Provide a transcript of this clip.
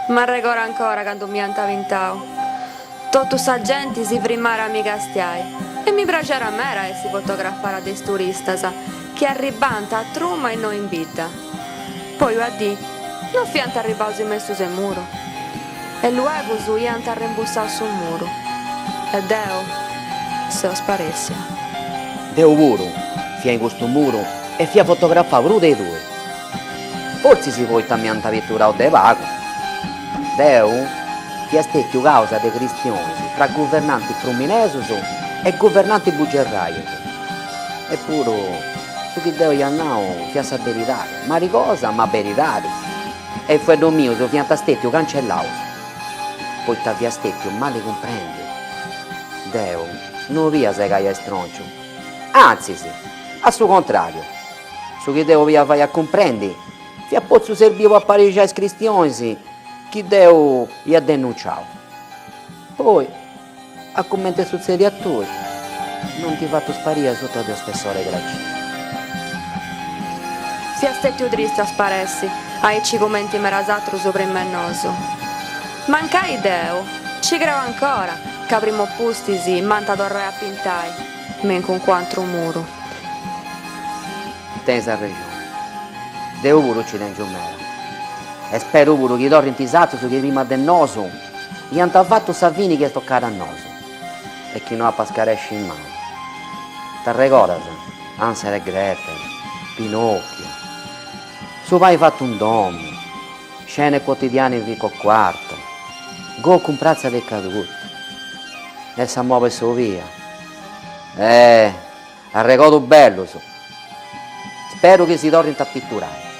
M'arregoru ancora candu m'iant pintau. Totu sa genti si frimara a mi castiai e mi praxiara mera a essi fotografara de is turistas chi arribànt a truma innoi in bidda. Poi una dì no fiant arribaus is mestus 'e muru e luegus iant arrembussau su muru e deu seu sparèssia. Deu puru fia in custu muru e fia fotografau prus de tui. Fortzis poita m'iant piturau de pagu. Deu fia stètiu causa de cristionis tra guvernantis fruminesus e guvernantis bugerrajus. Epuru su chi deu ia nau fiat sa beridadi, marigosa ma beridadi, e is fueddus mius fiant stètius cancellaus, poita fia stètiu mali cumprèndiu. Deu no 'olia segai a istrònciu, antzis, a su contràriu, Su chi deu 'olia fai a cumprendi fiat potziu serbiri po aparixai is cristionis chi deu ia denunciau. Poi, a cumenti est sutzediu a tui, m'ant fatu spariri asuta de unu spessori 'e cracina. Fiat stètiu tristu a sparessi, aici cumenti meras atrus prima 'e nosu. Mancai deu, ci creu ancora, ca prima o pustis m'ant a torrai a pintai, me in calincunu atru muru. Tenis arrexoni. Deu puru ci tengiu meda. E speru puru chi torrint is atrus chi prima de nosu iant fatu sa fini chi est tocada a nosu e chi no apu a scaresci mai. T'arregodas? Hansel e Gretel, Pinocchio, su pani fatu in domu, Scene quotidiane in vico Quarto, Goku in pratza dei Caduti e sa moba 'e s'obia. Eh! Arregodus bellus! Speru chi si torrint a piturai.